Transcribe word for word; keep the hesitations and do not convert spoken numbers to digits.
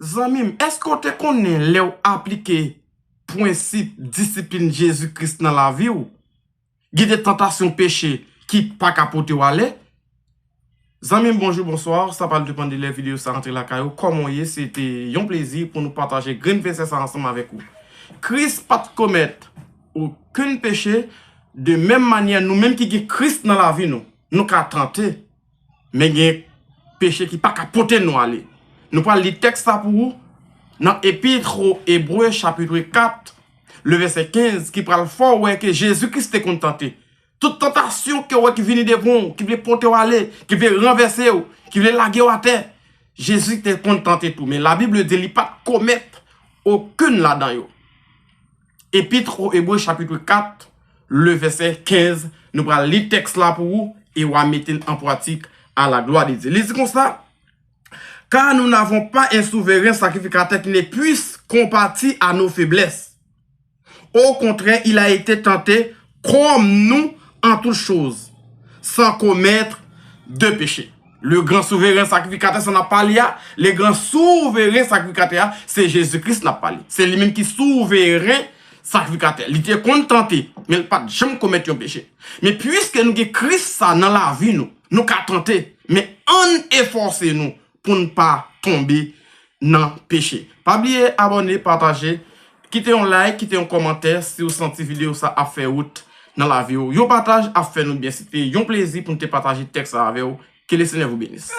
Zanmi m, èske w te konnen lè w aplike prensip disiplin Jezi Kris nan lavi w, gen de tantasyon peche ki pa ka pote w ale? Zanmi m, bonjou, bonswa. Sa pral depann de lè videyo sa rantre lakay ou. Kòman w ye? Se te yon plezi pou nou pataje grenn vèsè sa ansanm avèk ou. Kris pa t komèt okenn peche. De menm manyè, nou menm ki gen Kris nan lavi nou, nou ka tante, men gen peche ki pa ka pote nou ale. Nou pral li tèks sa pou ou nan Epître aux Hébreux, chapit kat, le vèsè kenz, ki pral fè w wè ke Jezi Kris te konn tante. Tout tantasyon ke w wè ki vini devan w, ki vle pote w ale, ki vle ranvèse w, ki vle lage w atè, Jezi te konn tante tou. Men Labib di li pa t komèt okenn ladan yo. Epître aux Hébreux, chapit kat, le vèsè kenz, nou pral li tèks la pou ou e w a mete l an pratik à la gloire de Dieu. Li di konsa, Car nous n'avons pas un souverain sacrificateur qui ne puisse compatir à nos faiblesses. Au contraire, il a été tenté comme nous en toutes choses, sans commettre de péché. Le grand souverain sacrificateur, sa n ap pale a, le grand souverain sacrificateur a, se Jezi Kris n ap pale. Se li menm ki souveren sakrifikatè. Li te konn tante, men l pa t janm komèt yon peche. Men piske nou gen Kris sa nan lavi nou, nou ka tante, men ann efòse nou pou n pa tonbe nan peche. Pa bliye abòne, pataje, kite yon like, kite yon kòmantè si w santi videyo sa ap fè wout nan lavi w. Yon pataj ap fè nou byen. Se te yon plezi pou n te pataje tèks sa avè w. Que le Seigneur vous bénisse.